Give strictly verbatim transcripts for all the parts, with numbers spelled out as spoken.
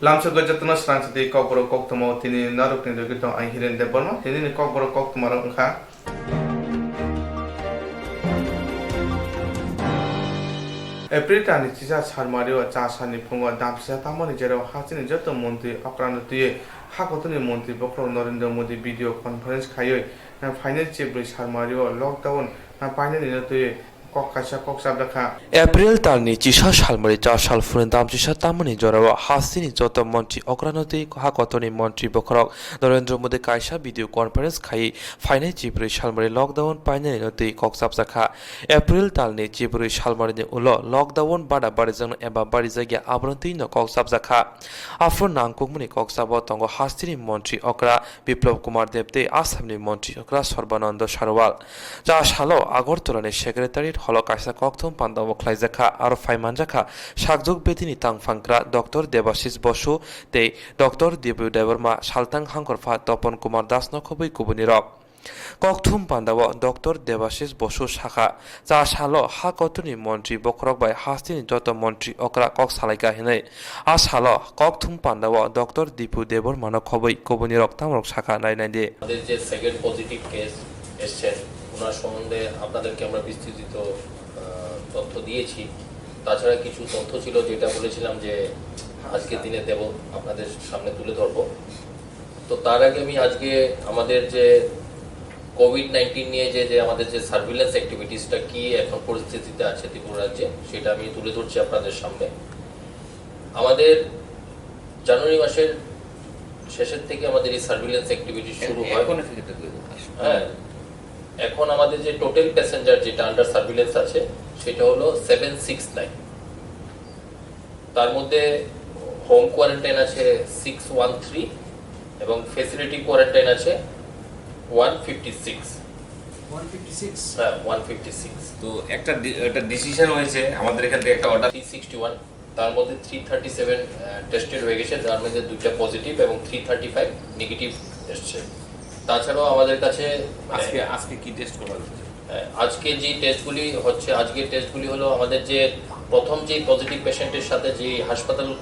Lamsogwi jotono srangchati kokborok koktwmao tini narwkni logi tong ang Hiren Debbarma. Tinini kokborok koktwmarok wngkha. April talni chisa salmario cha salni phungo damchisa tamani jerao hasteni joto montri okrano twiwi ha kotorni montri bokhorok Narendra Modi video conference khaiwi phainai chibrwi salmario lockdown painani no twiwi kok kaisa kok chapjakha. April talni chisa salmari cha salphurni damchisa tamani jorao hasteni joto montri okrano twi ha kotorni montri bokhorok Narendra Modi kaisa video conference khaiwi phainai chibrwi salmari lockdown painani no twi kok chapjakha. April talni chibrwi salmarini ulo lockdown bada barijakno eba barijakya aboroni twi no kok chapjakha. Aphuru nangkukmani kok chabo tongo hasteni montri okra Biplab Kumar Deb tei Assamni montri okra Sarbananda Sonowal. Cha salo Agartala ni Secretariat Hall o kaisa kokthum panda bo khlaijakha, aro phaimanjakha sakjwk bedini tangphangkra Doctor Debashish Bosu tei Doctor Dipu Debbarma, saltang hangkorpha Tapan Kumar Das no khobwi kubunirok. Kokthum panda o Doctor Debashish Bosu sakha, cha salo ha kotorni montri bokhorok bai hasteni joto montri okra kok salaikha hinwi. A salo kokthum panda o Doctor Dipu Debbarma no khobwi kubunirok tamrok sakha nai nai di. আমাদের যে second positive case এসছেন, ওনার সম্বন্ধে আপনাদেরকে আমরা বিস্তৃত, আহ, তথ্য দিয়েছি। তাছাড়া কিছু তথ্য ছিল, যেটা বলেছিলাম যে আজকের দিনে দেব, আপনাদের সামনে তুলে ধরবো। তো তার আগে আমি আজকে আমাদের যে কোভিড নাইন্টিন নিয়ে যে, যে আমাদের যে সার্ভিলেন্স অ্যাক্টিভিটিসটা কি এখন পরিস্থিতিতে আছে ত্রিপুরা রাজ্যে, সেটা আমি তুলে ধরছি আপনাদের সামনে। আমাদের জানুয়ারি মাসের শেষের থেকে আমাদের এই সার্ভিলেন্স অ্যাক্টিভিটি শুরু হয়। এখন থেকে তো হ্যাঁ, এখন আমাদের যে টোটাল প্যাসেঞ্জার যেটা আন্ডার সার্ভিলেন্স আছে, সেটা হলো সেভেন সিক্স নাইন। তার মধ্যে হোম কোয়ারেন্টাইন আছে সিক্স ওয়ান থ্রি এবং ফেসিলিটি কোয়ারেন্টাইন আছে one fifty six. One fifty six. হ্যাঁ, ওয়ান ফিফটি সিক্স। তো একটা ডি-, একটা ডিসিশন হয়েছে, আমাদের এখান থেকে একটা অর্ডার। থ্রি সিক্সটি ওয়ান, তার মধ্যে থ্রি থার্টি সেভেন টেস্টেড হয়ে গেছে, যার মধ্যে দুইটা পজিটিভ এবং থ্রি থার্টি ফাইভ নেগেটিভ এসছে। তাছাড়াও আমাদের কাছে, মানে, আজকে, আজকে কি টেস্ট করা হচ্ছে? আহ, আজকে যে টেস্টগুলি হচ্ছে, আজকের টেস্টগুলি হলো আমাদের যে প্রথম যে পজিটিভ পেশেন্টের সাথে যে হাসপাতাল,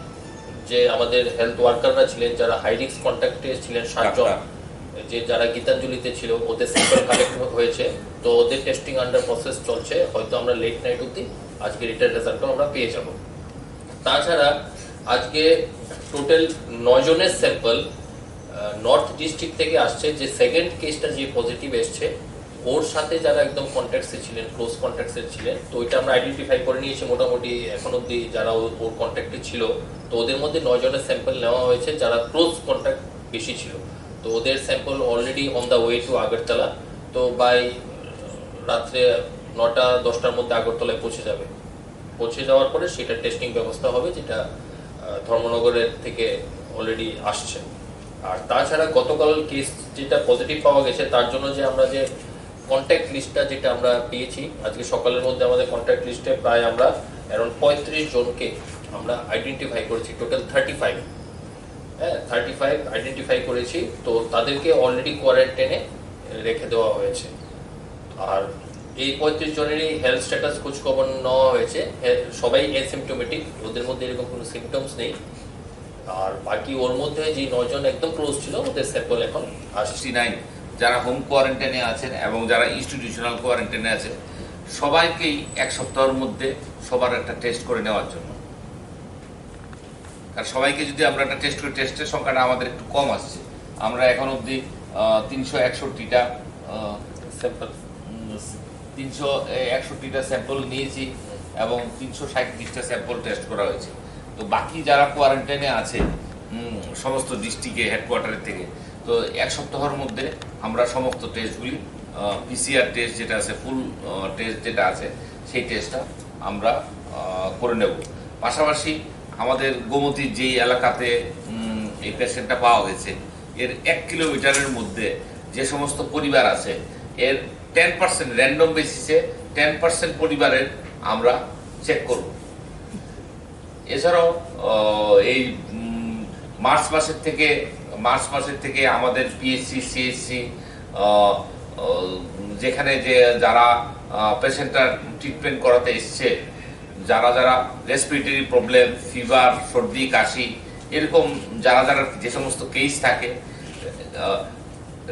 যে আমাদের হেলথ ওয়ার্কাররা ছিলেন, যারা হাই রিস্ক কন্ট্যাক্টে ছিলেন সাতজন, ডাক্তার। যে যারা গীতাঞ্জলিতে ছিল, ওদের স্যাম্পল কালেক্ট হয়েছে। তো ওদের টেস্টিং আন্ডার প্রসেস চলছে, হয়তো আমরা লেট নাইট অবধি আজকে রিটার্ন রেজাল্টও আমরা পেয়ে যাব। তাছাড়া আজকে টোটাল নয় জনের স্যাম্পল, আহ, নর্থ ডিস্ট্রিক্ট থেকে আসছে। যে সেকেন্ড কেসটা যে পজিটিভ এসছে, ওর সাথে যারা একদম কন্ট্যাক্টসে ছিলেন, ক্লোজ কন্ট্যাক্টসে ছিলেন, তো ওইটা আমরা আইডেন্টিফাই করে নিয়েছি মোটামুটি এখন অবধি যারা ও-, ওর কন্ট্যাক্টে ছিল। তো ওদের মধ্যে নয় জনের স্যাম্পল নেওয়া হয়েছে, যারা ক্লোজ কন্ট্যাক্ট বেশি ছিল। তো ওদের sample already on the way to Agartala. তো বাই রাত্রে নটা দশটার মধ্যে আগরতলায় পৌঁছে যাবে। পৌঁছে যাওয়ার পরে সেটা টেস্টিং ব্যবস্থা হবে, যেটা, আহ, ধর্মনগরের থেকে অলরেডি আসছে। আর তাছাড়া গতকাল কেস যেটা পজিটিভ পাওয়া গেছে, তার জন্য যে আমরা যে কন্ট্যাক্ট লিস্টটা যেটা আমরা পেয়েছি, আজকে সকালের মধ্যে আমাদের কন্ট্যাক্ট লিস্টে প্রায় আমরা অ্যারাউন্ড পঁয়ত্রিশ জনকে আমরা আইডেন্টিফাই করেছি, টোটাল থার্টি ফাইভ। হ্যাঁ, থার্টি ফাইভ আইডেন্টিফাই করেছি। তো তাদেরকে অলরেডি কোয়ারেন্টাইনে রেখে দেওয়া হয়েছে। আর এই পঁয়ত্রিশ জনেরই হেলথ স্ট্যাটাস খোঁজখবর নেওয়া হয়েছে। হে-, সবাই অ্যাসিম্পটোমেটিক, ওদের মধ্যে এরকম কোনো সিমটমস নেই। আর বাকি ওর মধ্যে যে নয়জন একদম ক্লোজ ছিল, ওদের স্যাম্পল এখন আসছে। সিক্সটি নাইন যারা হোম কোয়ারেন্টাইনে আছেন এবং যারা ইনস্টিটিউশনাল কোয়ারেন্টাইনে আছেন, সবাইকেই এক সপ্তাহের মধ্যে সবার একটা টেস্ট করে নেওয়ার জন্য। আর সবাইকে যদি আমরা একটা টেস্ট করি, টেস্টের সংখ্যাটা আমাদের একটু কম আসছে। আমরা এখন অবধি, আহ, তিনশো একষট্টিটা, আহ, স্যাম্পল। উম, তিনশো একষট্টিটা স্যাম্পল নিয়েছি এবং তিনশো সাঁইত্রিশটা স্যাম্পল টেস্ট করা হয়েছে। তো বাকি যারা কোয়ারেন্টাইনে আছে, উম, সমস্ত ডিস্ট্রিক্টে হেডকোয়ার্টারের থেকে, তো এক সপ্তাহের মধ্যে আমরা সমস্ত টেস্টগুলি, আহ, পিসিআর টেস্ট যেটা আছে, ফুল, আহ, টেস্ট যেটা আছে, সেই টেস্টটা আমরা, আহ, করে নেব। পাশাপাশি আমাদের গোমতীর যেই এলাকাতে, উম, এই পেশেন্টটা পাওয়া গেছে, এর এক কিলোমিটারের মধ্যে যে সমস্ত পরিবার আছে, এর টেন পার্সেন্ট র্যান্ডম বেসিসে টেন পার্সেন্ট পরিবারের আমরা চেক করব। এছাড়াও, আহ, এই, উম, মার্চ মাসের থেকে, মার্চ মাসের থেকে আমাদের পিএইচসি, সিএইচসি, আহ, আহ, যেখানে যে যারা, আহ, পেশেন্টরা ট্রিটমেন্ট করাতে এসছে, যারা যারা রেসপিরেটরি প্রবলেম, ফিভার, সর্দি, কাশি, এরকম যারা যারা যে সমস্ত কেস থাকে,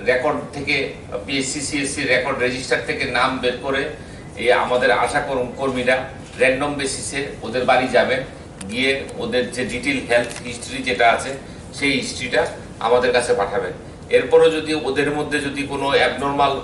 রেকর্ড থেকে, পিএসসি সিএসসি রেকর্ড রেজিস্টার থেকে নাম বের করে এই আমাদের আশা কর্ম- কর্মীরা র্যান্ডম বেসিসে ওদের বাড়ি যাবেন, গিয়ে ওদের যে ডিটেল হেলথ হিস্ট্রি যেটা আছে সেই হিস্ট্রিটা আমাদের কাছে পাঠাবেন। এরপরও যদি ওদের মধ্যে যদি কোনো অ্যাবনর্মাল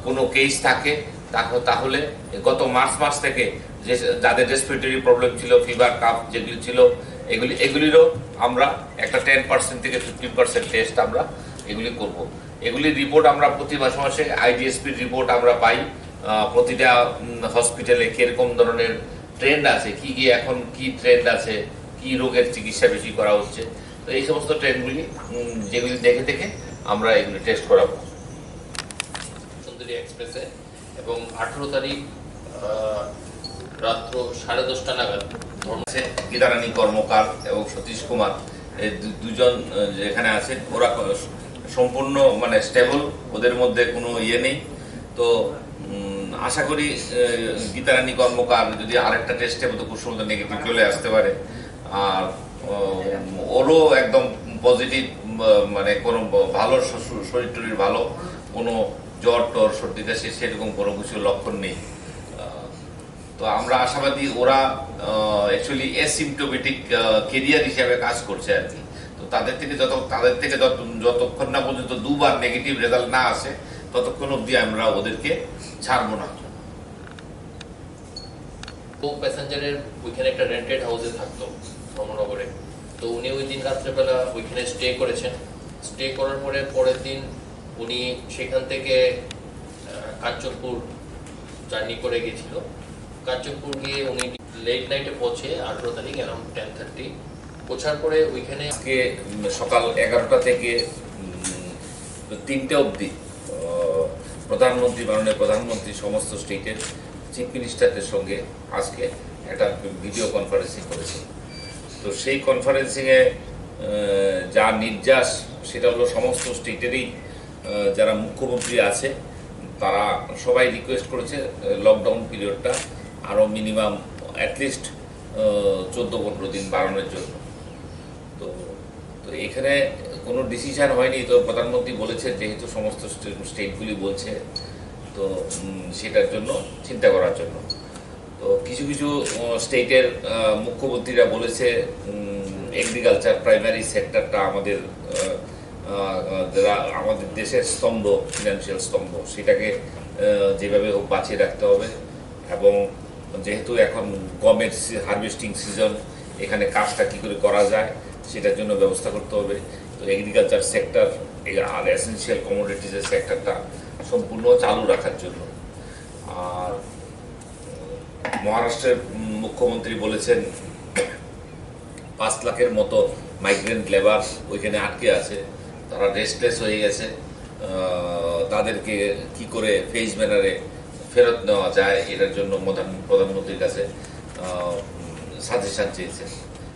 কোনো কেস থাকে, তাহ- তাহলে গত মার্চ মাস থেকে যে যাদের রেসপিরেটরি প্রবলেম ছিল, ফিভার, কাফ যেগুলি ছিল, এগুলি এগুলিরও আমরা একটা টেন পার্সেন্ট থেকে ফিফটিন পার্সেন্ট টেস্ট আমরা এগুলি করব। এগুলির রিপোর্ট আমরা প্রতি মাসে মাসে আইডিএসপির রিপোর্ট আমরা পাই। আহ, প্রতিটা হসপিটালে কিরকম ধরনের ট্রেন্ড আছে, কি কি এখন কি ট্রেন্ড আছে, কি রোগের চিকিৎসা বেশি করা হচ্ছে, তো এই সমস্ত ট্রেন্ডগুলি যেগুলি দেখে দেখে আমরা এগুলি টেস্ট করাবো। সুন্দরী এক্সপ্রেসে এবং আঠারো তারিখ আহ, রাত্র সাড়ে দশটা নাগাদ ধর্ম আছে গীতারানী কর্মকার এবং সতীশ কুমার, এই দু- দুজন আহ, যেখানে আছে, ওরা ক- সম্পূর্ণ মানে স্টেবল, ওদের মধ্যে কোনো ইয়ে নেই। তো উম, আশা করি আহ, গীতারানী কর্মকার যদি আরেকটা টেস্টে বোধহয় খুব সম্ভবত নেগেটিভ চলে আসতে পারে। আর উম, ওরও একদম পজিটিভ, মানে কোনো ব- ভালো শ- শ- শরীর টরীর ভালো, কোনো জ্বর টর সর্দি কাশি সেরকম কোনো কিছু লক্ষণ নেই। আহ, তো আমরা আশাবাদী ওরা অ্যাকচুয়ালি অ্যাসিমটোমেটিক ক্যারিয়ার হিসাবে কাজ করছে আর কি। তো তাদের থেকে যত তাদের থেকে যত যতক্ষণ না পর্যন্ত দুবার নেগেটিভ রেজাল্ট না আসে, ততক্ষণ অবধি আমরা ওদেরকে ছাড়বো না। ও প্যাসেঞ্জারের ওইখানে একটা রেন্টেড হাউসে থাকতো ধর্মনগরে। তো উনি ওই দিন রাত্রেবেলা ওইখানে স্টে করেছেন। স্টে করার পরে পরের দিন উনি সেখান থেকে আহ, কাঞ্চনপুর জার্নি করে গেছিল। কাঞ্চনপুর গিয়ে উনি লেট নাইটে পৌঁছে আঠারো তারিখ অ্যারাউন্ড টেন থার্টি। পৌঁছার পরে ওইখানে আজকে উম, সকাল এগারোটা থেকে উম, তিনটে অবধি আহ, প্রধানমন্ত্রী, মাননীয় প্রধানমন্ত্রী সমস্ত স্টেটের চিফ মিনিস্টারদের সঙ্গে আজকে একটা ভিডিও কনফারেন্সিং করেছে। তো সেই কনফারেন্সিংয়ে আহ, যা নির্যাস, সেটা হলো সমস্ত স্টেটেরই আহ, যারা মুখ্যমন্ত্রী আছে, তারা সবাই রিকোয়েস্ট করেছে লকডাউন পিরিয়ডটা আরও মিনিমাম অ্যাটলিস্ট চোদ্দো পনেরো দিন বাড়ানোর জন্য। তো তো এখানে কোনো ডিসিশন হয়নি। তো প্রধানমন্ত্রী বলেছে, যেহেতু সমস্ত স্টে- স্টেটগুলি বলছে, তো উম, সেটার জন্য চিন্তা করার জন্য। তো কিছু কিছু আহ, স্টেটের আহ, মুখ্যমন্ত্রীরা বলেছে, এগ্রিকালচার প্রাইমারি সেক্টরটা আমাদের আহ, আহ, যারা আমাদের দেশের স্তম্ভ, ফিনান্সিয়াল স্তম্ভ, সেটাকে আহ, যেভাবে হোক বাঁচিয়ে রাখতে হবে। এবং যেহেতু এখন গমের হারভেস্টিং সিজন, এখানে কাজটা কী করে করা যায়, সেটার জন্য ব্যবস্থা করতে হবে। তো এগ্রিকালচার সেক্টর আর এসেনশিয়াল কমোডিটিজের সেক্টরটা সম্পূর্ণ চালু রাখার জন্য। আর মহারাষ্ট্রের মুখ্যমন্ত্রী বলেছেন, পাঁচ লাখের মতো মাইগ্রেন্ট লেবার ওইখানে আটকে আছে, তারা রেস্টলেস হয়ে গেছে। আহ, তাদেরকে কি করে ফেজ ম্যানারে ফেরত নেওয়া যায়, এটার জন্য প্রধান- প্রধানমন্ত্রীর কাছে সাজেশন চেয়েছেন।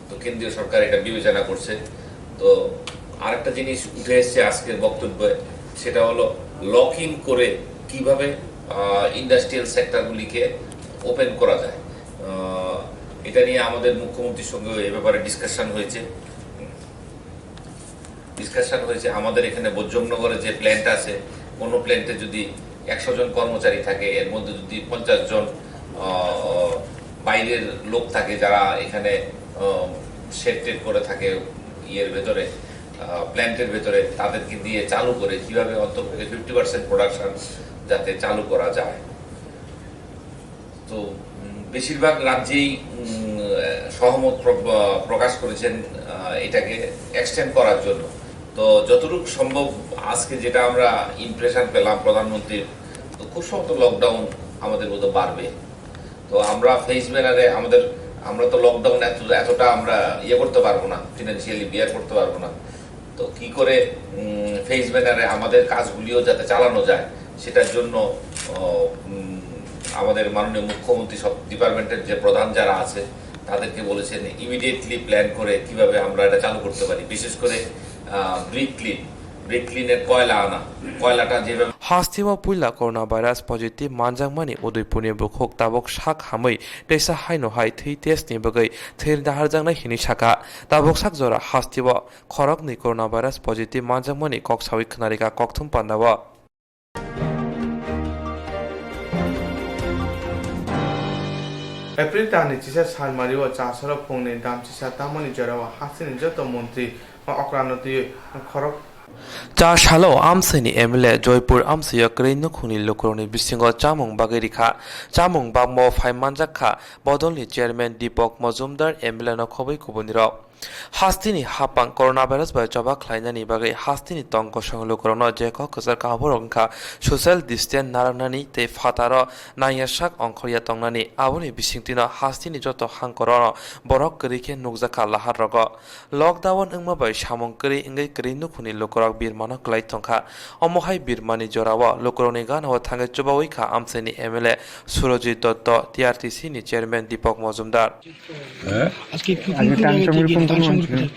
তো কেন্দ্রীয় সরকার এটা বিবেচনা করছে। তো আরেকটা জিনিস উঠে এসছে আজকের বক্তব্যে, সেটা হলো লক ইন করে কিভাবে ইন্ডাস্ট্রিয়াল সেক্টরগুলিকে ওপেন করা যায়। আহ, এটা নিয়ে আমাদের মুখ্যমন্ত্রীর সঙ্গে এ ব্যাপারে ডিসকাশন হয়েছে। ডিসকাশন হয়েছে, আমাদের এখানে বৈদ্যমনগরে যে প্ল্যান্ট আছে, কোনো প্ল্যান্টে যদি একশো জন কর্মচারী থাকে, এর মধ্যে যদি পঞ্চাশ জন আহ, বাইরের লোক থাকে, যারা এখানে শেড টেড করে থাকে ইয়ের ভেতরে, প্ল্যান্টের ভেতরে, তাদেরকে দিয়ে চালু করে কিভাবে অন্তত ফিফটি পার্সেন্ট প্রোডাকশন যাতে চালু করা যায়। তো উম, বেশিরভাগ রাজ্যেই উম, সহমত প্র- প্রকাশ করেছেন আহ, এটাকে এক্সটেন্ড করার জন্য। তো যতটুকু সম্ভব আজকে যেটা আমরা ইমপ্রেশন পেলাম প্রধানমন্ত্রীর, তো খুব সম্ভবত লকডাউন আমাদের মধ্যে বাড়বে। তো আমরা ফেজ ম্যানারে আমাদের আমরা তো লকডাউন এত এতটা আমরা ইয়ে করতে পারবো না, ফিনান্সিয়ালি বিয়ার করতে পারবো না। তো কি করে ফেজ ম্যানারে আমাদের কাজগুলিও যাতে চালানো যায়, সেটার জন্য আহ, উম, আমাদের মাননীয় মুখ্যমন্ত্রী সব ডিপার্টমেন্টের যে প্রধান যারা আছে, তাদেরকে বলেছেন ইমিডিয়েটলি প্ল্যান করে কিভাবে আমরা এটা চালু করতে পারি। বিশেষ করে brick clean, Recline koila ana, koila ta jebe. Hasteo puila coronavirus positive manjakmani Udaipurni bukhuk tabuk sak hamwi teisa haino hai thwi testni bagwi thwi naharjaknai hinwi sakha. Tabuk sak jora hasteo khoroknwi coronavirus positive manjakmani kok sawi khwnarikha kokthum pandao. April talni chisa salmario chasaro phungni damchisa tamoni jorao hasteni joto montri okrano twiwi khorok. Cha salo amsaini M L A Joypur amsaio kwrwi nukhungni lukurokni bisingo chamung bagwi rikha. Chamung bagmao phai manjak kha bodolni chairman Deepak Majumdar, M L A no khobwi kubunirok. Hasteni hapang coronavirus bai choba khlainani bagwi hasteni tong kosong lukurokno je kok kwchar kahaborok wngkha social distance narwknani tei phataro nangya sak ongkhorya tongnani. Aboni bisingtwino hasteni joto hangkorono borok kwrwi khe nukjakha laharrogo. Lockdown wngma bai samung kwrwi wngwi kwrwi nukhungni lukurok birmano kwlai tongkha. Omo hai birmani jorao lukurokni ganao thangwi chubawi kha amchaini M L A Surojit Dotto, T R T C ni chairman Deepak Majumdar. হ্যাঁ? আজকে কি কোন আজকে কোন টাইম জায়গা টেবিল থেকে কোন কোন বিধানসভা মন্ত্রী? কোথায়?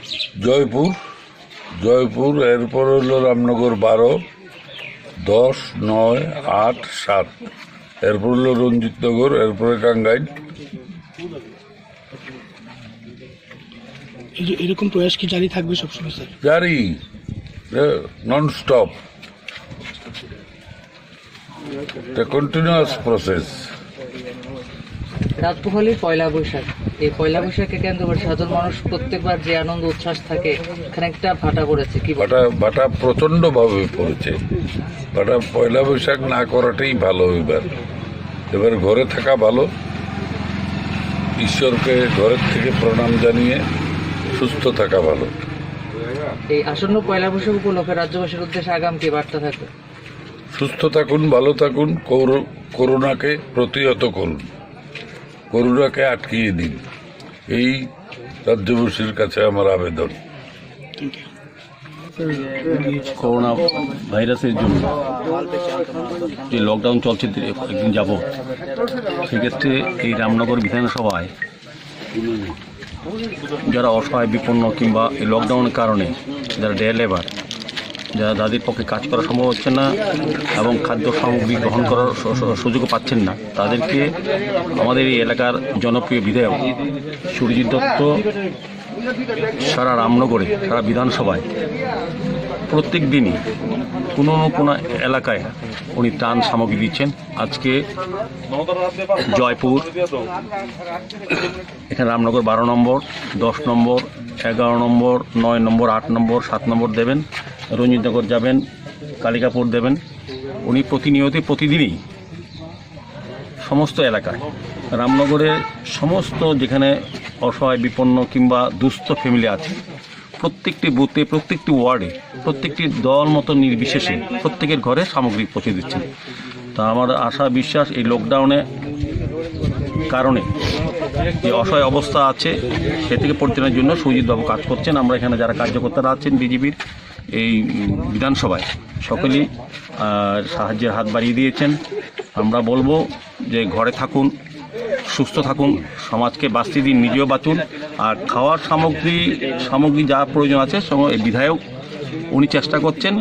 জয়পুর, জয়পুর, এরপর হলো রামনগর বারো, দশ, নয়, আট, সাত, এরপর হলো রঞ্জিতনগর, এরপরে টাঙ্গাইল। এই যে এরকম প্রয়াস কি জারি থাকবে সবসময়, স্যার? জারি, নন স্টপ। এটা কন্টিনিউয়াস প্রসেস। রাজপোহালি পয়লা বৈশাখ, এই পয়লা বৈশাখকে কেন্দ্র করে সাধারণ মানুষ প্রত্যেকবার যে আনন্দ উচ্ছ্বাস থাকে, এখানে একটা ভাটা পড়েছে। কি বলবেন? ভাটা, ভাটা প্রচণ্ডভাবে পড়েছে। ভাটা পয়লা বৈশাখ না করাটাই ভালো এবার। এবার ঘরে থাকা ভালো, ঈশ্বরকে ঘরের থেকে প্রণাম জানিয়ে সুস্থ থাকা ভালো। এই আসন্ন পয়লা বৈশাখ উপলক্ষে রাজ্যবাসীর উদ্দেশ্যে আগাম কি বার্তা থাকবে? সুস্থ থাকুন, ভালো থাকুন, করো-, করোনাকে প্রতিহত করুন, করোনাকে আটকিয়ে দিন, এই রাজ্যবাসীর কাছে আমার আবেদন। করোনা ভাইরাসের জন্য যে লকডাউন চলছে দীর্ঘ কয়েকদিন যাবত, সেক্ষেত্রে এই রামনগর বিধানসভায় যারা অসহায় বিপন্ন কিংবা এই লকডাউনের কারণে যারা ডে লেবার, যারা, যাদের পক্ষে কাজ করা সম্ভব হচ্ছে না এবং খাদ্য সামগ্রী গ্রহণ করার সু-, সু-, সুযোগও পাচ্ছেন না, তাদেরকে আমাদের এই এলাকার জনপ্রিয় বিধায়ক সুরজিৎ দত্ত সারা রামনগরে, সারা বিধানসভায় প্রত্যেক দিনই কোনো না কোনো এলাকায় উনি ত্রাণ সামগ্রী দিচ্ছেন। আজকে জয়পুর, এখানে রামনগর বারো নম্বর, দশ নম্বর, এগারো নম্বর, নয় নম্বর, আট নম্বর, সাত নম্বর দেবেন, রঞ্জিতনগর যাবেন, কালিকাপুর দেবেন। উনি প্রতিনিয়তই, প্রতিদিনই সমস্ত এলাকায়, রামনগরের সমস্ত যেখানে অসহায়, বিপন্ন কিংবা দুস্থ ফ্যামিলি আছে, প্রত্যেকটি বুথে, প্রত্যেকটি ওয়ার্ডে, প্রত্যেকটি দল মত নির্বিশেষে প্রত্যেকের ঘরে সামগ্রী পৌঁছে দিচ্ছেন। তা আমার আশা বিশ্বাস এই লকডাউনের কারণে যে অসহায় অবস্থা আছে সে থেকে পরিত্রাণের জন্য সুজিতবাবু কাজ করছেন। আমরা এখানে যারা কার্যকর্তারা আছেন বিজেপির এই বিধানসভায় সকলেই, আহ, সাহায্যের হাত বাড়িয়ে দিয়েছেন। আমরা বলবো যে ঘরে থাকুন, সুস্থ থাকুন, সমাজকে বাঁচতে দিন, নিজেও বাঁচুন। আর খাওয়ার সামগ্রী, সামগ্রী যা প্রয়োজন আছে, সম-, এই বিধায়ক উনি চেষ্টা করছেন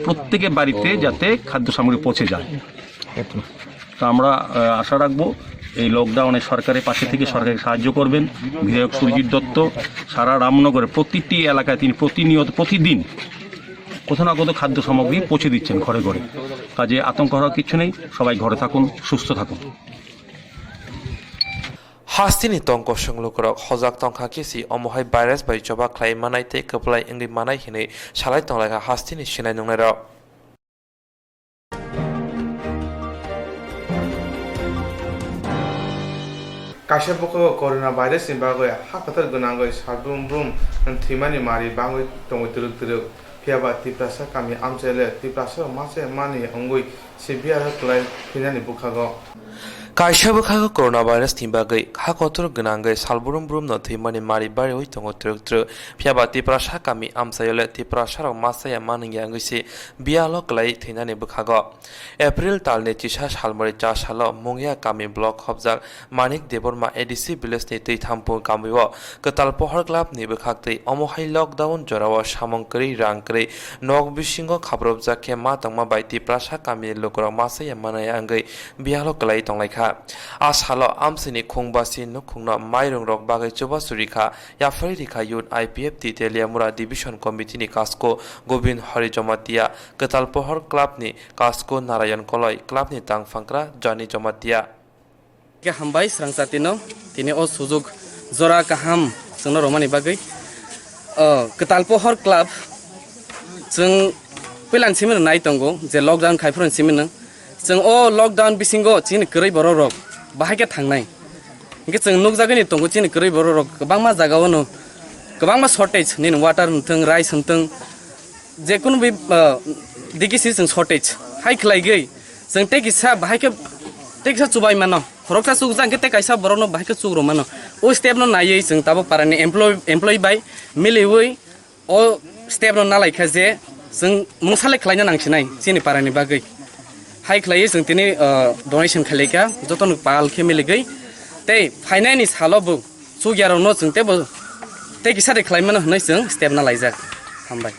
প্রত্যেকের বাড়িতে যাতে খাদ্য সামগ্রী পৌঁছে যায়। তো আমরা, আহ, আশা রাখবো এই লকডাউনে সরকারের পাশে থেকে সরকারকে সাহায্য করবেন। বিধায়ক সুরজিৎ দত্ত সারা রামনগরে প্রতিটি এলাকায় তিনি প্রতিনিয়ত, প্রতিদিন কোথাও না কোথাও খাদ্য সামগ্রী পৌঁছে দিচ্ছেন ঘরে ঘরে। কাজে আতঙ্ক হওয়ার কিছু নেই, সবাই ঘরে থাকুন, সুস্থ থাকুন। Hasteni tongkosong lukurok hojak tongkha kisi omo hai virus bai choba khlai manai tei kwplai wngwi manai hinwi salai tonglaikha hasteni sinai nungnairok. Kaisa bwkhago corona virus ni bagwi ha kwthar gwnangwi salbrum brum thwimani mari bangwi tongwi twrwk twrwk. Phiya ba Tiprasa kami amchaile Tiprasa rok ma se mani wngwi C B R o kwlai phinani bwkhago. Kaisa bwkhago coronavirus ni bagwi ha kotor gwnangwi salbrum brumno thwimani mari bariwi tongo twrwk twrwk. Phiyaba Tiprasa kami amchaio le Tiprasarok masa ya manwng ya wngwi se biyalo kwlai thwinani bwkhago. April talni chisa salmari cha salo Mungya kami block hopjak Manik Debbarma A D C village ni Twithampung kamio Kwtal Pohor club ni bwkhaktwi omo hai lockdown jorao samung kwrwi rang kwrwi nok bisingo khaprupjak khe ma tongma bai Tiprasa kamini lukurok masa ya manaya wngwi biyalo kwlai tonglaikha. A salo amchaini khungbasi nukhungno mairungrok bagwi chubachu rikha, yaphari rikha Youth I P F T Teliamura Division Committee ni kasko Gobind Hari Jamatia, Kwtal Pohor club ni kasko Narayan Koloi, club ni tangphangkra Jani Jamatia. Khe hambai srangchatino, tini o sujuk jora kaham chwngno romani bagwi. O, Kwtal Pohor club, chwng puilani simino nai tongo je lockdown khai phuru simino. Chwng o lockdown bisingo chini kwrwi borok rok bahai khe thangnai. Hinkhe chwng nukjagwi ni tongo chini kwrwi borok rok kwbangma jaga ono kwbangma shortage nini water hwn thwng, rice hwn thwng, je kunu bi, ah, digi si chwng shortage. Hai khlaigwi chwng tei kisa bahai khe tei kisa chubai mano. Khoroksa chukjak hinkhe tei kaisa borokno bahai khe chukrw mano. O step no naiwi chwng tabuk parani employee, employee bai miliwi o step no nalaikha je chwng mungsa le khlaina nangsinai chini parani bagwi. Hai khlaiwi chwng tini, ah, donation khailaikha jotono pal khe miligwi. Tei phainaini salo bo chukyarokno chwng teibo tei kisa de khlaimano hwnwi chwng step nalaijak. Hambai.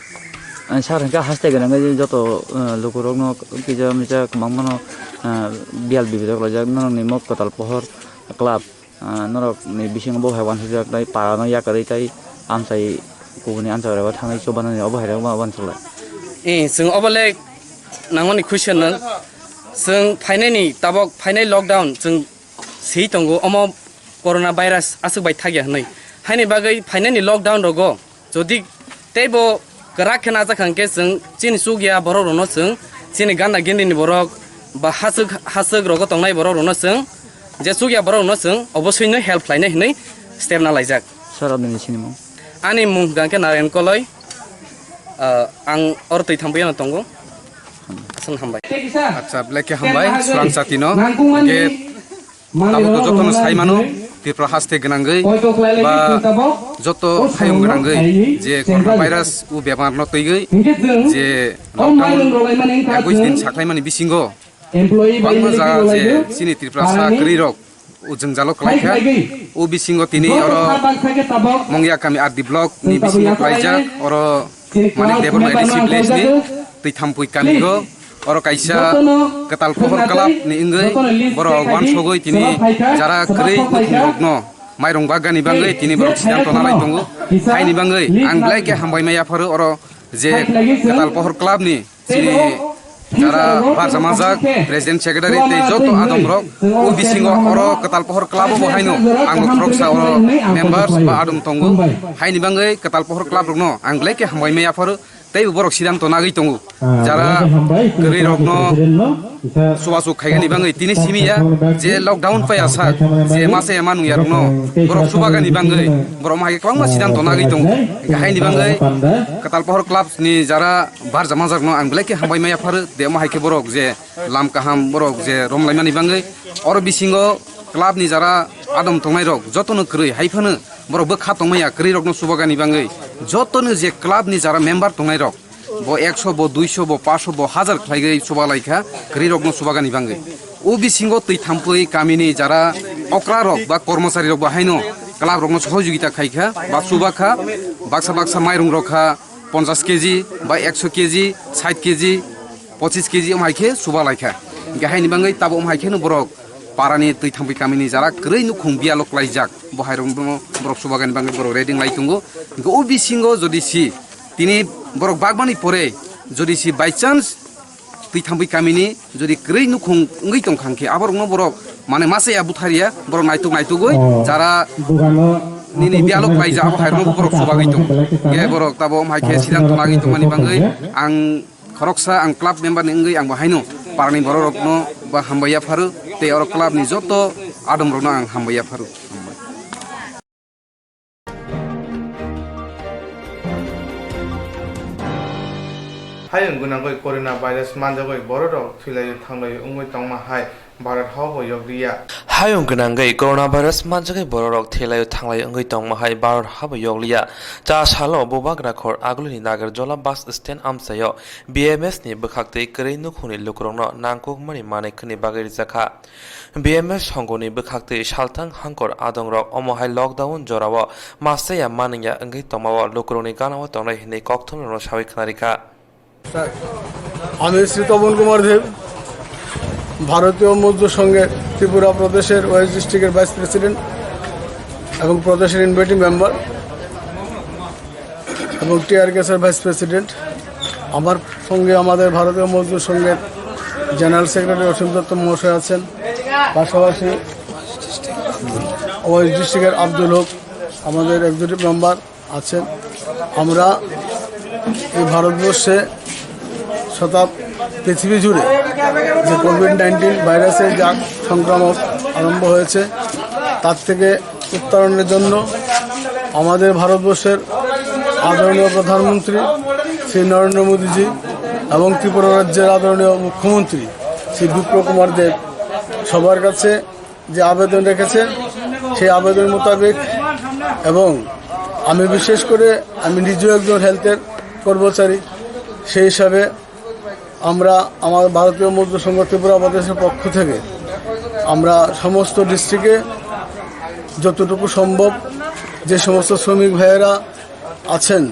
Ang sar hwnkhe haste gwnangwi joto, ah, lukurokno kisa misa kwbangmano, ah, biyal bibijak laijak norokni mok Kwtal Pohor club. Ah, norokni bisingo bo hai uansukjak tei parano yakarwi tei amchai kubuni amchai rok thangwi chubanani obo hai rok ma uansukla. Eh, chwng obo le nangmani khuisano chwng phainaini tabok phainai lockdown chwng swi tongo omo corona virus aswk bai thakya hwnwi. Haini bagwi phainaini lockdown rogo jodi teibo kwrak khe najak hwnkhe chwng chini chukya borok rokno chwng chini gana gindini borok ba haswk haswk rogo tongnai borok rokno chwng je chukya borok rokno chwng oboswino help khlainai hwnwi step nalaijak. Sir, aboni sinimung? Ani mung hwnkha khe Narayan Koloi, ah, ang oro twi thangwi ano tongo. Aswk hambai. Acha, belai khe hambai, swrang chatino. Hwnkhe tabuk jotono sai mano, Tripura haste gwnangwi ba joto hayung gwnangwi je corona virus o bemar no twiwi je lockdown ekkuish din saklaimani bisingo bangma jaga je chini Tripura sa kwrwi rok o jwngjalo kwlaikha. O bisingo tini oro Mongya kami R D block ni bisingo kwlaijak, oro Manik Debbarma A D C village ni Twithampui kami o. Oro kaisa Kwtal Pohor club ni wngwi borok uansugwi tini jara kwrwi nukhungrokno mairung bagani bagwi tini borok siddhanto nalai tongo. Haini bagwi ang belai khe hambai ma yapharo oro je Kwtal Pohor club ni chini jara barjamajak president secretary tei joto adom rok o bisingo oro Kwtal Pohor club o bo haino ang bo khoroksa oro members ba adom tongo. Haini bagwi Kwtal Pohor club rokno ang belai khe hambai ma yapharo. Tei borok siddhanto nagwi tongo. Jara kwrwi rokno chubachu khaigani bagwi tini simi ya je lockdown paiya sak je masa ya manung ya rokno borok chubagani bagwi borok mahai kwbangma siddhanto nagwi tongo. Haini bagwi Kwtal Pohor club ni jara barjamajak no ang belai khe hambai ma yapharo de, omo hai khe borok je lam kaham borok je romlaimani bagwi oro bisingo club ni jara adom tongnai rok jotono kwrwi hai phano borok bwkha tongmaya kwrwi rokno chubagani bagwi jotono je club ni jara member tongnai rok bo ekso bo duiso bo paso bo hajar khlaigwi chubalaikha kwrwi rokno chubagani bagwi. O bisingo Twithampui kamini jara okra rok ba kormochari rok bo haino club rokno sohojogita khaikha ba chubakha, baksa baksa mairung rokha, ponchash K G ba ekso K G, sait K G, pochis K G omo hai khe chuba lai kha. Hinkhe haini bagwi tabuk omo hai kheno borok parani Twithampui kamini jara kwrwi nukhung biyalo klaijak. Bo hai rokno borok chubagani bagwi borok ready wng lai tongo. Hinkhe o bisingo jodi si tini borok bakmani pore jodi si by chance Twithampui kamini jodi kwrwi nukhung wngwi tong kha hinkhe aborokno borok mane masa ya buthar ya, borok naituk naitugwi jara nini biyalo klaijak abo hai rokno borok chubagwi tongo. Hinkhe borok tabuk omo hai khe siddhanto nagwi tongmani bagwi ang khoroksa ang club member ni wngwi ang bo haino parani borok rokno ba hambai yapharo tei oro club ni joto adom rokno ang hambai yapharo. Hayung gwnangwi corona virus manjagwi borok rok thwilaio thanglai wngwi tongma hai Bharat hao bo yokliya. Hayung gwnangwi coronavirus manjagwi bororok thelaio thanglai wngwi tongma hai Bharat habo yokliya. Cha salo Bubagrakhor Agulini Nagarjola bus stand amchaio B M S ni bwkhaktwi kwrwi nukhungni lukurokno nangkukmani manwi khwni bagwi rijakha. B M S songoni bwkhaktwi salthang hangkor adongrok omo hai lockdown jorao mastaya manwngya wngwi tongmao lukurokni ganao tongnai hwnwi kokthumrokno sawi khwnarikha. আমি শ্রী তপন কুমার দেব, ভারতীয় মজদুর সংঘের ত্রিপুরা প্রদেশের ওয়েস্ট ডিস্ট্রিক্টের vice president এবং প্রদেশের inviting member এবং টিআরকেএসের vice president. আমার সঙ্গে আমাদের ভারতীয় মজদুর সংঘের জেনারেল সেক্রেটারি অসীম দত্ত মহাশয় আছেন, পাশাপাশি ওয়েস্ট ডিস্ট্রিক্টের আব্দুল হক, আমাদের এক্সিকিউটিভ মেম্বার আছেন। আমরা এই ভারতবর্ষে তথা পৃথিবী জুড়ে যে কোভিড নাইন্টিন ভাইরাসের যে আক-, সংক্রামক আরম্ভ হয়েছে, তার থেকে উত্তরণের জন্য আমাদের ভারতবর্ষের আদরণীয় প্রধানমন্ত্রী শ্রী নরেন্দ্র মোদীজি এবং ত্রিপুরা রাজ্যের আদরণীয় মুখ্যমন্ত্রী শ্রী বিপ্লব কুমার দেব সবার কাছে যে আবেদন রেখেছেন, সেই আবেদন মোতাবেক, এবং আমি বিশেষ করে, আমি নিজেও একজন হেলথের কর্মচারী, সেই হিসাবে আমরা আমার ভারতীয় মজদুর সংঘ ত্রিপুরা প্রদেশের পক্ষ থেকে আমরা সমস্ত ডিস্ট্রিক্টে যতটুকু সম্ভব যে সমস্ত শ্রমিক ভাইয়েরা আছেন,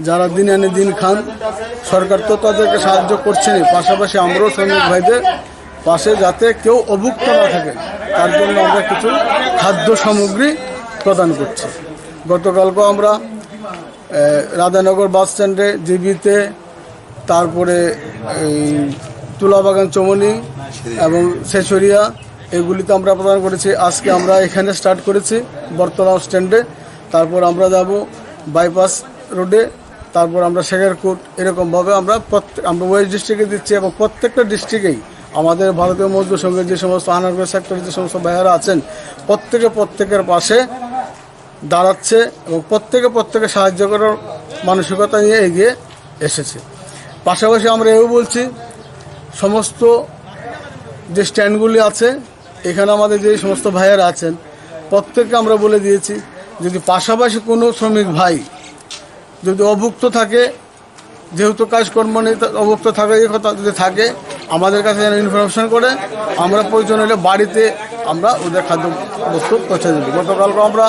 যারা দিন আনে দিন খান, সরকার তো তাদেরকে সাহায্য করছেনই, পাশাপাশি আমরাও শ্রমিক ভাইদের পাশে যাতে কেউ অভুক্ত না থাকে, তার জন্য আমরা কিছু খাদ্য সামগ্রী প্রদান করছি। গতকালকেও আমরা, এ, রাধানগর বাস স্ট্যান্ডে, জিবিতে, তারপরে এই তুলাবাগান চমনি এবং শেষরিয়া, এগুলিতে আমরা প্রদান করেছি। আজকে আমরা এখানে স্টার্ট করেছি বর্তলা স্ট্যান্ডে, তারপর আমরা যাব বাইপাস রোডে, তারপর আমরা শেখারকুট। এরকমভাবে আমরা প্রত্যেক, আমরা ওয়েস্ট ডিস্ট্রিক্টে দিচ্ছি এবং প্রত্যেকটা ডিস্ট্রিক্টেই আমাদের ভারতীয় মজদুর সংঘের যে সমস্ত আনারকলি সেক্টরের যে সমস্ত ভাইয়ারা আছেন, প্রত্যেকে প্রত্যেকের পাশে দাঁড়াচ্ছে এবং প্রত্যেকে প্রত্যেকে সাহায্য করার মানসিকতা নিয়ে এগিয়ে এসেছে। পাশাপাশি আমরা এও বলছি, সমস্ত যে স্ট্যান্ডগুলি আছে, এখানে আমাদের যে সমস্ত ভাইয়েরা আছেন, প্রত্যেককে আমরা বলে দিয়েছি, যদি পাশাপাশি কোনো শ্রমিক ভাই যদি অভুক্ত থাকে, যেহেতু কাজকর্ম নেই, তা অভুক্ত থাকে, এই কথা যদি থাকে, আমাদের কাছে যেন ইনফরমেশন করে, আমরা প্রয়োজন হলে বাড়িতে আমরা ওদের খাদ্য বস্তু পৌঁছে দেবো। গতকালকে আমরা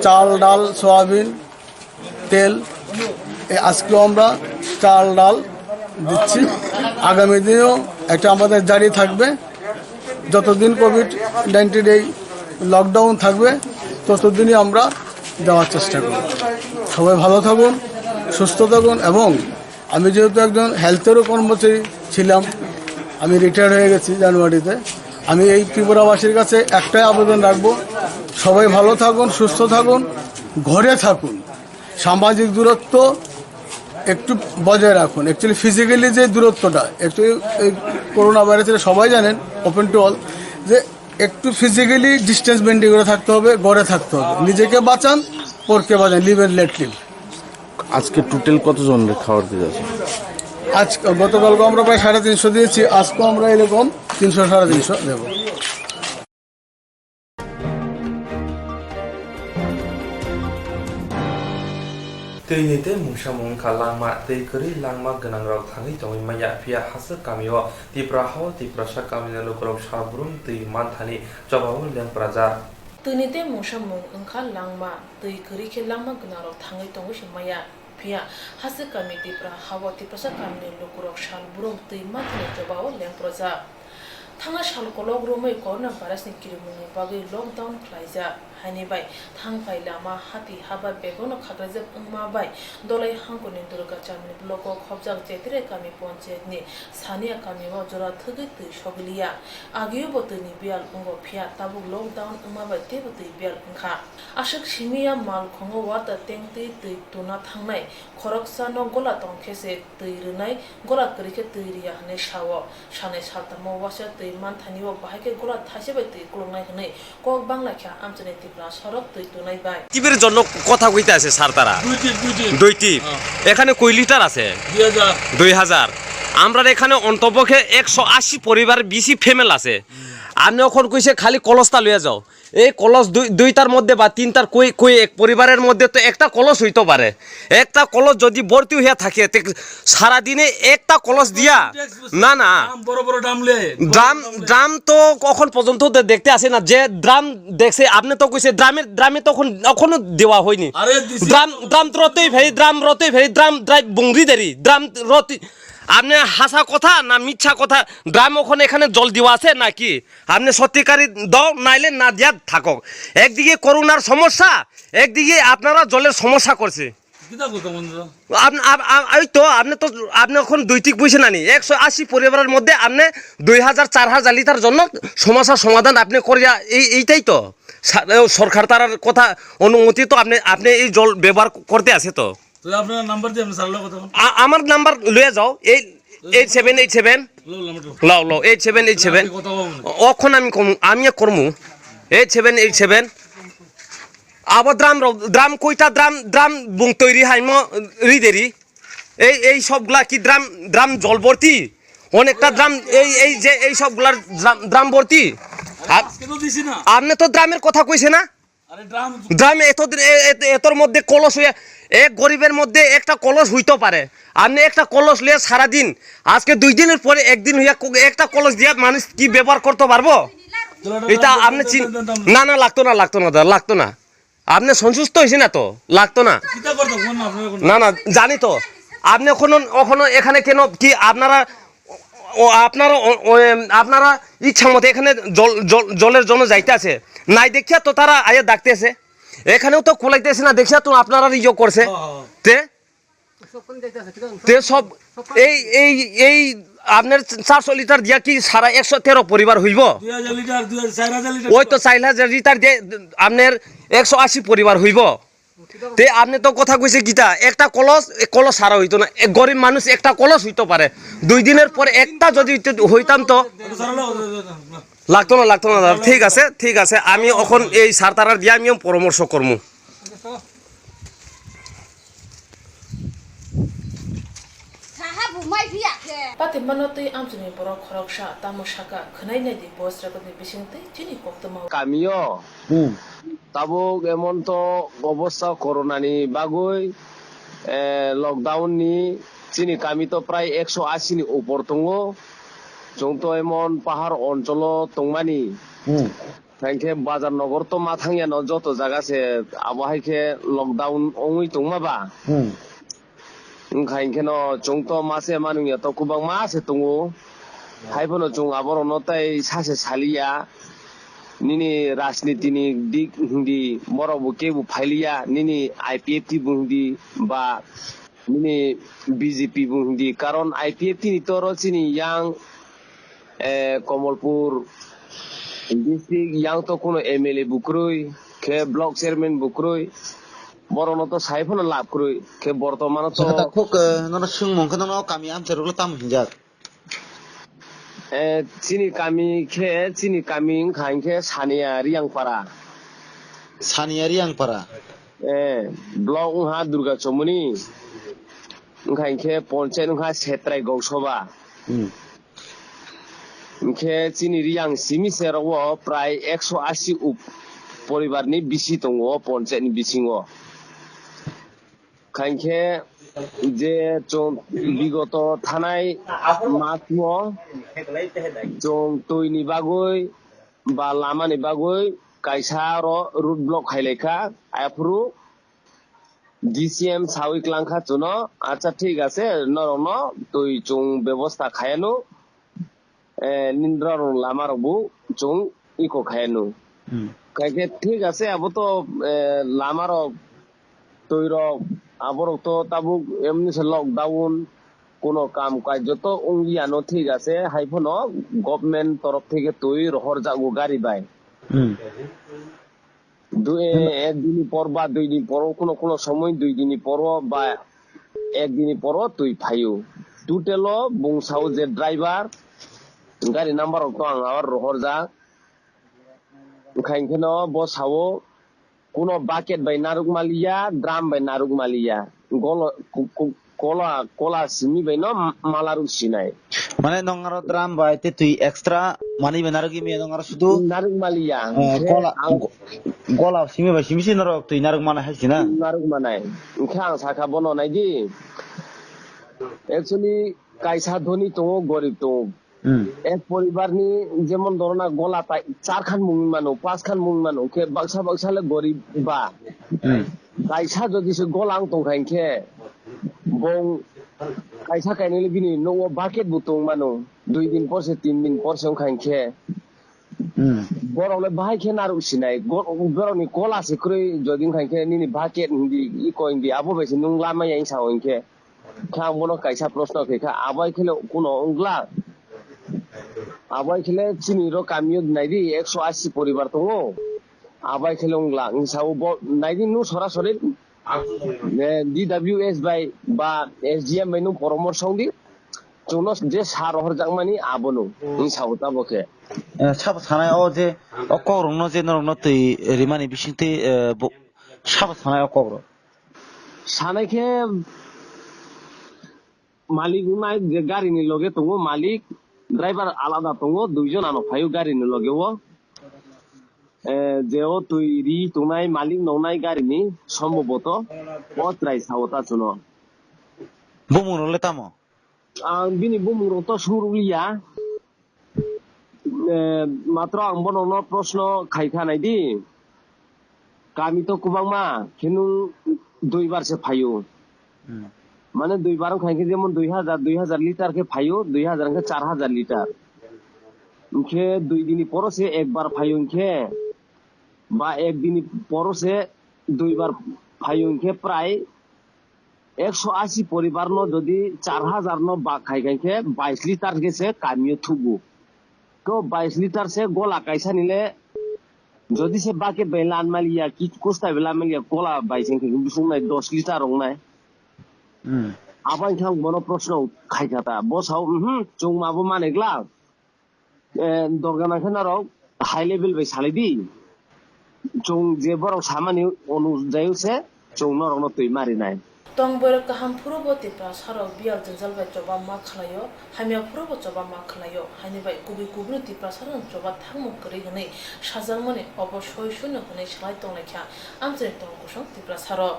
চাল, ডাল, সয়াবিন, তেল, এই আজকেও আমরা চাল, ডাল দিচ্ছি। আগামী দিনেও একটা আমাদের জারি থাকবে। যতদিন কোভিড নাইন্টিন এই লকডাউন থাকবে, ততদিনই আমরা দেওয়ার চেষ্টা করব। সবাই ভালো থাকুন, সুস্থ থাকুন। এবং আমি যেহেতু একজন হেলথেরও কর্মচারী ছিলাম, আমি রিটায়ার হয়ে গেছি জানুয়ারিতে। আমি এই ত্রিপুরাবাসীর কাছে একটাই আবেদন রাখবো, সবাই ভালো থাকুন, সুস্থ থাকুন, ঘরে থাকুন, সামাজিক দূরত্ব একটু বজায় রাখুন। অ্যাকচুয়ালি ফিজিক্যালি যে দূরত্বটা, একটু এই করোনা ভাইরাসের সবাই জানেন, ওপেন টু অল, যে একটু ফিজিক্যালি ডিস্টেন্স মেনটেন করে থাকতে হবে, ঘরে থাকতে হবে। নিজেকে বাঁচান, পরকে বাঁচান, লিভ অ্যান্ড লেট লিভ। আজকে টোটাল কতজন খাবার দিতে আছে? আজ, গতকালকে আমরা প্রায় সাড়ে তিনশো দিয়েছি, আজকেও আমরা এরকম তিনশো, সাড়ে তিনশো দেবো। Twi ni tei mungsa mung wngkha langma, twi kwrwi langma gwnangrok thangwi tongwi manya, phiya haswk kamio Tipra hao Tiprasa kamini lukurok sal brum twi manthani chobao lengprajak. Twi ni tei mungsa mung wngkha langma, twi kwrwi khe langma gwnangrok thangwi tongwi se manya. Phiya, haswk kami Tipra hao Tiprasa kamini lukurok sal brum twi manthani chobao lengprojak. Thangna sal kolok romwi corona virus ni kirimungni bagwi lockdown khlaijak. Haini bai thang phai lama hati haba begono khakraijak wngma bai Dolai hangkoni Durga Chamni block o khopjak Jetere kami ponchayat ni Sania kami o jora thwgwi twi sogwi liya. Agio bo twi ni biyal wngo phiya tabuk lockdown wngma bai teibo twi biyal wngkha. Aswk simi ya malkhungo water tank twi twi tuna thangnai, khoroksano gola tong khe se twi rwnai, gola kwrwi khe twi rwya hwnwi sa-o. Sanai saltamo waisa twi manthanio bahai khe gola thaisa bai twi kulungnai hwnwi kok bangla kha amchaini Tipra sorok twi tunai bai. টিপের জন্য কথা কইতে আছে স্যার তারা? দুই টিপ, দুই টিপ। দুই টিপ। হ্যাঁ। এখানে কয় লিটার আছে? দুই হাজার। দুই হাজার। আমরা এখানে অন্তপক্ষে একশো আশি পরিবার বেশি ফ্যামিলি আছে। আপনি এখন কইছে খালি কলসটা লইয়া যাও। এই কলস দুই, দুইটার মধ্যে বা তিনটার কই, কই এক পরিবারের মধ্যে তো একটা কলস হইতে পারে। একটা কলস যদি ভর্তি হইয়া থাকে, তে সারাদিনে একটা কলস দিয়া, না, না। ড্রাম, বড় বড় ড্রাম লে, বড় ড্রাম, ড্রাম লে। ড্রাম তো কখন পর্যন্ত দে-, দেখতে আসে না। যে ড্রাম দেখছে, আপনি তো কইছে ড্রামের, ড্রামে তখন, এখনো দেওয়া হয়নি। আরে দিছি। ড্রাম, ড্রাম তো রতেই ভাই, ড্রাম রতেই ভাই, ড্রাম ড্রাই বুংরি দেরি, ড্রাম রতি-, আপনি হাসা কথা না মিথ্যা কথা? ড্রাম ওখানে এখানে জল দেওয়া আছে নাকি? আপনি সত্যিকারই দাও, নাইলে না দিয়া থাকো। একদিকে করোনার সমস্যা, একদিকে আপনারা জলের সমস্যা করছে। কিতা কথা বন্ধু? আপ-, আপ-, আপ-, এই তো আপনি তো, আপনি এখন দুই ঠিক বুঝছেন না নি? একশো আশি পরিবারের মধ্যে আপনি দুই হাজার, চার হাজার লিটার জন্য সমস্যার সমাধান আপনি করিয়া এই, এইটাই তো সা-, এ, সরকার তারার কথা অনুমতি তো আপনি, আপনি এই জল ব্যবহার করতে আছে তো। তো আপনার নাম্বার দিয়ে আপনি স্যার লোক কথা বলুন। আ-, আমার নাম্বার লয়ে যাও, এই এইট সেভেন এইট সেভেন। লো, নাম্বার লো। লও, লও, এইট সেভেন এইট সেভেন। আপনি কথা বলুন। অখন আমি কম, আমি এক কর্মু। Eight seven eight seven. আবার ড্রাম র-, ড্রাম কইটা ড্রাম, ড্রাম বুং তৈরি হাইমো রি দেরি। এই, এই সবগুলা কি ড্রাম, ড্রাম জল ভর্তি? অনেকটা ড্রাম, এই, এই যে এই সবগুলার ড্রাম, ড্রাম ভর্তি। আর আজকে তো দিছি না। আপনি তো ড্রামের কথা কইছে না? আরে ড্রাম। ড্রাম এত দিন, এ-, এ-, এতর মধ্যে কলস হইয়া, এক গরিবের মধ্যে একটা কলস হইতে পারে। আপনি একটা কলস লিয়ে সারাদিন, আজকে দুই দিনের পরে একদিন হইয়া ক-, একটা কলস দিয়া মানুষ কি ব্যবহার করতে পারবো? এটা আপনি চিন-, না, না, লাগতো না, লাগতো না, দাদা, লাগতো না। আপনি সন্তুষ্ট হয়েছি না তো? লাগতো না। কিতা করতে কোন না, আপনারা কোন না, না, জানি তো। আপনি এখনো, এখনো এখানে কেন কি আপনারা, ও, আপনারা, ও, ও, এম, আপনারা ইচ্ছা মতো এখানে জল, জল, জলের জন্য যাইতে আছে। নাই দেখিয়া তো তারা আয়া ডাকতে আছে। এখানেও তো কুলাইতে আছে না, দেখিয়া তো আপনারা ইয়ে করছে। হ্যাঁ, হ্যাঁ। তে? তে সব এই, এই, এই আপনার চারশো লিটার দিয়া কি সারা একশো তেরো পরিবার হইব? দুই হাজার লিটার, দুই হাজার, চার হাজার লিটার। ওই তো চার হাজার লিটার দিয়ে আপনার একশো আশি পরিবার হইব। তে আপনি তো কথা কইছে কিতা, একটা কলস, এক কলস সারা হইতো না। এক গরিব মানুষ একটা কলস হইতো পারে, দুই দিনের পর একটা যদি হইতো, হইতাম তো। আচ্ছা, স্যার, না, না, না, না। লাগতো না, লাগতো না, দাদা। ঠিক আছে, ঠিক আছে, আমি এখন এই সার তারার দিয়ে আমিও পরামর্শ করবো। Patimano tei amchini borok khoroksa tamo saka, khwnai nai di, boss record ni bising tei chini koktwma. Kamio. Hmm. Tabuk emon to obostha corona ni bagwi, eh, lockdown ni chini kami to prai ekso asi ni upor tongo. Chwng to emon pahar oncholo tongmani. Hmm. Hwnkhe bazar nogor to ma thangya no joto jaga se abo hai khe lockdown wngwi tongma ba. Hmm. Wngkha hwnkhe no chwng to ma se manwngya to kwbangma se tongo. Haiphano chwng aborokno tei sa se saliya. Nini rajniti ni dik hindi borok bo kebo phailiya. Nini I P F T bo hindi ba nini B J P bo hindi. Karon I P F T ni toro chini yang, eh, Komolpur district yang to kuno M L A bo kwrwi, khe block chairman bo kwrwi. Borokno to sai phano lab kwrwi, khe bortomano to. Sakha ta khuk, eh, nono swngmung khe nono kami amchairokno tamo hinjak? Eh, chini kami khe, chini kami wngkha hinkhe Saniya Riyangpara. Saniya Riyangpara. Eh, block wngkha Durga Chomoni. Wngkha hinkhe ponchayat wngkha Setrai Gausoba. Hmm. Hinkhe chini Riyang simi se rogo prai ekso asi up poribar ni bisi tongo o ponchayat ni bisingo. Khankhe je chwng bigoto thanai masono chwng twi ni bagwi ba lama ni bagwi kaisa oro road block khai lai kha, aphuru D C M sawi klang kha chwngno, "Acha thik ase, norokno twi chwng bebosta khai anw." Eh, nini rok lama rok bo chwng iko khai anw. Hmm. Khai khe thik ase, abo to, eh, lama rok, twi rok, abo rok to tabuk emni se lockdown, kuno kam kaj joto wngya no thik ase, hai phano government torof theke twi rohor jago gari bai. Hmm. Dui, ek din ni por ba dui din por, kuno kuno somoi dui din ni por ba ek din ni por twi phaio. Total o bung sao je driver, gari number rok to ang aro rohor jak. Khai kheno bo sao kuno bucket bai naruk maliya, drum bai naruk maliya. Golo ku-, ku-, kola, kola simi bai no mala ruk sinai. Mane nong aro drum bai te twi extra mani bai narwgwi maya nong aro sudu, narwk maliya. Eh, hwnkhe kola, ang go-, gola simi bai simi se norok twi narwk mana hai sina. Narwk manai. Hwnkhe ang sakha bono naidi. Actually, kaisa dhoni tongo, gorib tongo. Hmm. Ek poribar ni jemon dhoro na gola tai char khan mungwi mano, pas khan mungwi mano, hwnkhe baksa baksa le gorib ba. Hmm. Kaisa jodi se gola wng tongkha hwnkhe bong kaisa kainwi le bini nogo bucket bo tong mano, dui din por se, tin din por se wngkha hwnkhe. Hmm. Borok le bahai khe narwk sinai, go-, borok ni kola se kwrwi jodi wngkha hwnkhe nini bucket hindi, iko hindi, abo bai se nwng lama ya wng sao hwnkhe. Khe ang bono kaisa proshno khe kha, abo hai kheno kuno wngla? Abo hai khele chini ro kamio naidi ekso asi poribar tongo. Abo hai khele wngla, wng sao bo naidi no sorasori, eh, D W S bai ba S D M bai no poramorsho wngdi. Chwngno je sa rohorjakmani abono wng sao tabo khe. Eh, sabo sanai o je o kokrokno je norokno twi rimani bisingtwi, eh, bo-, sabo sanai o kokrok. Sanai khe malik wngnai je gari ni loge tongo, malik, driver alada tongo, duijon ano phaio gari ni loge o. Eh, je o twi ri tongnai malik nongnai gari ni somboboto o chwrai sao ta chwngno. Bumung rok le tamo? Ang bini bumung rok to surukliya. Eh, matro ang bono no proshno khai kha nai di. Kami to kwbangma, khe nwng duibar se phaio. Hmm. Mane duibar wngkha khe jemon dui hajar, dui hajar litar khe phaio, dui hajar wngkhe char hajar litar. Hwnkhe dui dini poro se ekbar phaio hwnkhe, ba ek dini poro se duibar phaio hwnkhe prai ekso asi poribar no jodi char hajar no bak khai khai khe bais litar khe se kamio thugo. To bais litar se gola kaisa ni le jodi se bucket bai lan maliya, ki kusta bai lan maliya, gola bai se khe bisung nai dos litar ong nai. Hmm. Abo wngkha ang bono proshno khai kha ta. Bo sao, "Mhm, chwng ma bo manegla." Eh, dorga nangkhe norok high level bai salai di. Chwng je borok samani onujai se chwng norokno twi marinai. Tong borok kaham phuru bo Tiprasa rok biyal jwngjal bai choba ma khlaio, hamya phuru bo choba ma khlaio, haini bai kubui kubui no Tiprasa rok choba thangmung kwrwi hwnwi sajakmani obo soi suino hwnwi salai tonglaikha amchaini tong kosong Tiprasa rok.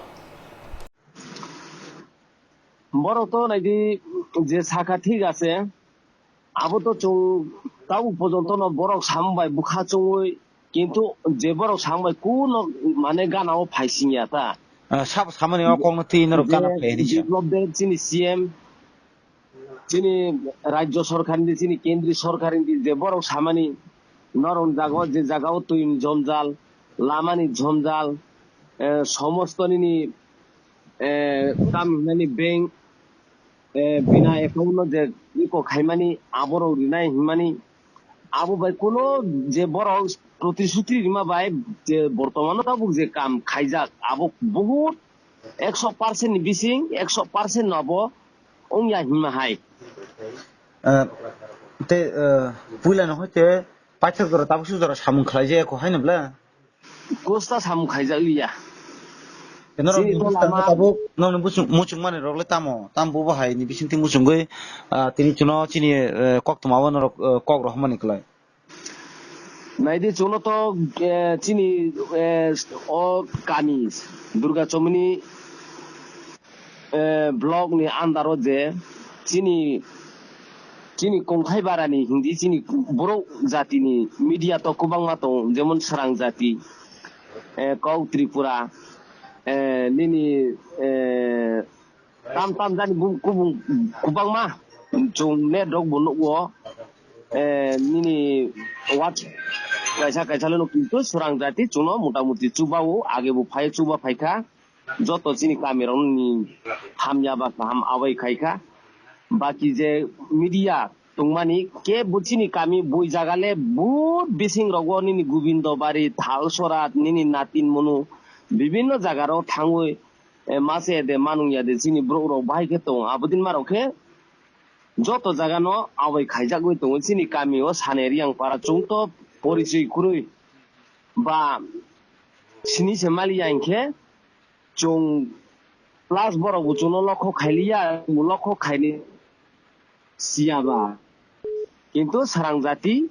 Borok to naidi je sakha thik ase, abo to chwng tabuk pojonto no borok samung bai bwkha chungwi, kintu je borok samung bai kuno mane gana o phaising ya ta. Ah, sabo samani o kok no twi norok gana phai hini sa. Biplop Deb chini C M, chini rajyo sorkar ni, chini kendri sorkar ni je borok samani norok jaga o, je jaga o twi ni jomjal, lama ni jomjal, eh, somosto nini, eh, tam hinani bank, eh, bina account no je iko khaimani aborok rinai hinmani abo bai kuno je borok protisuti rima bai je bortomano tabuk je kam khaijak abo bohut ekso percent ni bising ekso percent no abo wngya hinma hai. Eh, te, eh, puila no hoite paithak jora tabuk su jora samung khlai je ko haino bla. Kosta samung khaijak liya. Norok chini ni to buskang lama tabuk, nokni muchung, muchung mani rok le tamo, tam bo bo hai ni bisingtwi muchungwi, ah, tini chwngno chini, eh, koktwma o norok, eh, kok rohormani kwlai. Naidi chwngno to, eh, chini, eh, o kami Durga Chomoni eh, block ni under o je chini, chini kongthai bara ni hindi chini borok jati ni media to kwbangma tongo, jemon Srang Jati, eh, Kok Tripura, eh, nini, eh, tam tam jani bu-, kubung kwbangma chwng net rok bo nukgo, eh, nini watch kaisa kaisa le nuk, kintu Srang Jati chwngno mota moti chuba o, age bo phai chuba phaikha. Joto chini kamirokni hamya ba kaham abai khaikha. Baki je media tongmani kebo chini kami bui jaga le but bising rogo nini Gobindo Bari, Thalsora, nini Natin Munu bibinno jaga rok thangwi, eh, mase de manung ya de chini borok rok bahai khe tongo. Abodin marok khe joto jaga no abai khaijagwi tongo chini kami o Sane Riyang para chwng to porichoi kwrwi ba sini se maliya hinkhe chwng Plus borok bo chwngno lokho khailiya, lokho khaini siyaba. Kintu srang jati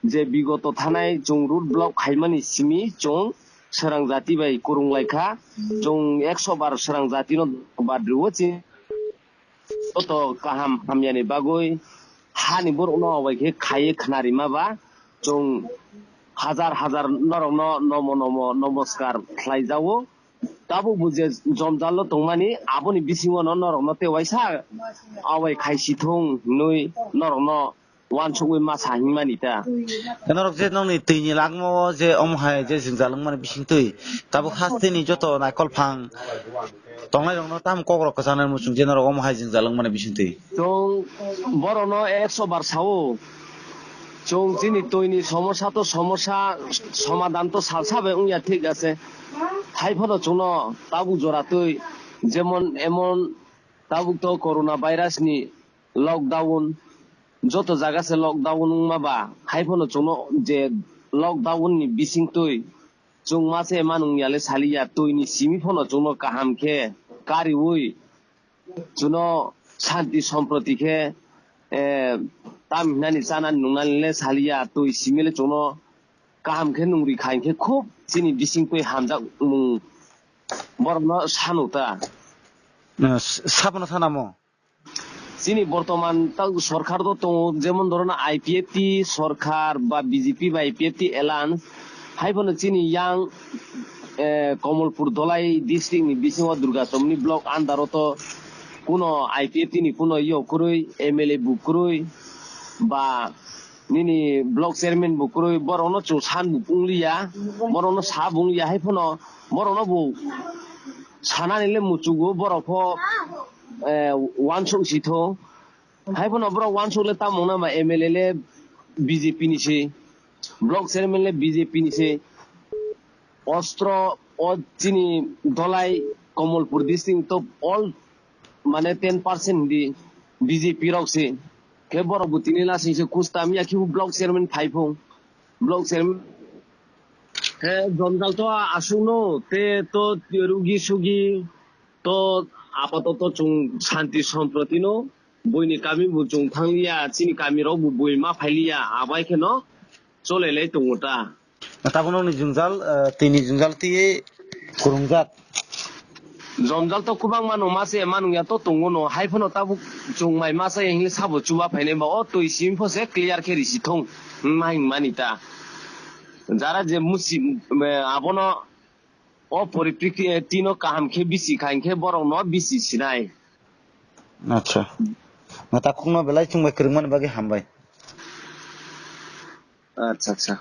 je bigoto thanai chwng road block khaimani simi chwng srang jati bai kwrwng laikha. Chwng ekso bar srang jatino bad rwo chini joto kaham hamyani bagwi hani borokno bai khe khaiwi khna rima ba chwng hajar hajar norokno nomo nomo nomoskar khlai jago. Tabuk bo je jomjalo tongmani, aboni bisingo no norokno tei waisa abai khaisi thung hinwi norokno uansukwi masa hinmani ta. Norok je nokni twini langma o je omo hai je jwngjal wngmani bisingtwi tabuk hasteni joto naikolphang tongnairokno tamo kokrok kwchangnai muchung je norok omo hai jwngjal wngmani bisingtwi. Chwng borokno ekso bar sao. Chwng chini twini somosya to somosya somadan to salsa bai wngya, thik ase. Hai phano chwngno tabuk jora twi jemon emon tabuk to corona virus ni lockdown, joto jaga se lockdown wngma ba, hai phano chwngno je lockdown ni bising twi chwng ma se manung ya le saliya, twini simi phano chwngno kaham khe kariwi chwngno shanti somproti khe, eh, tam hinani chanani nungnani le saliya, twi simi le chwngno kaham khe nungri kha hinkhe khub chini bising twi hamjak mung borokno sanu ta. Na, s-, sabono sanamo? Chini bortoman ta sorkar do tongo, jemon dhorono I P F T sorkar ba B J P ba I P F T alliance, hai phano chini yang, eh, Komolpur Dolai district ni bisingo Durga Chomni block under o to kuno I P F T ni kuno yok kwrwi, M L A bo kwrwi ba nini block chairman bo kwrwi, borokno chwng san bo pungliya, borokno sa bungliya, hai phano borokno bo sanani le muchugo, borok pho, eh, uansuk si tho. Hai phano borok uansuk le tamo wngna ba M L A le B J P ni se, block chairman le B J P ni se. Ostro o chini Dolai Komolpur district to all mane ten percent di B J P rok se. Khe borok bo tini lasing se kustam ya khibu block chairman phai phung. Block chairman. He jomjal to aswk no, te to rugi sugi to apatoto chwng shanti somproti no, buini kami bo chwng thangliya, chini kami rok bo bui ma phailiya, abai kheno cholelai tongo ta. Tabuk nokni jwngjal, eh, tini jwngjal twi kwrwngjak. Jomjal to kwbangma no masa ya, manung ya to tongo no, hai phano tabuk chwng mai masa ya hinwi sabo chuba phainai ba o twi simi pho se clear khe risi thung, ma hing mani ta. Jara je musi, eh, abono o poripriti, eh, tino kaham khe bisi kha hinkhe borok no bisi sinai. Acha. Na takhukno belai chwng bai kwrwngmani bagwi hambai. Acha, acha.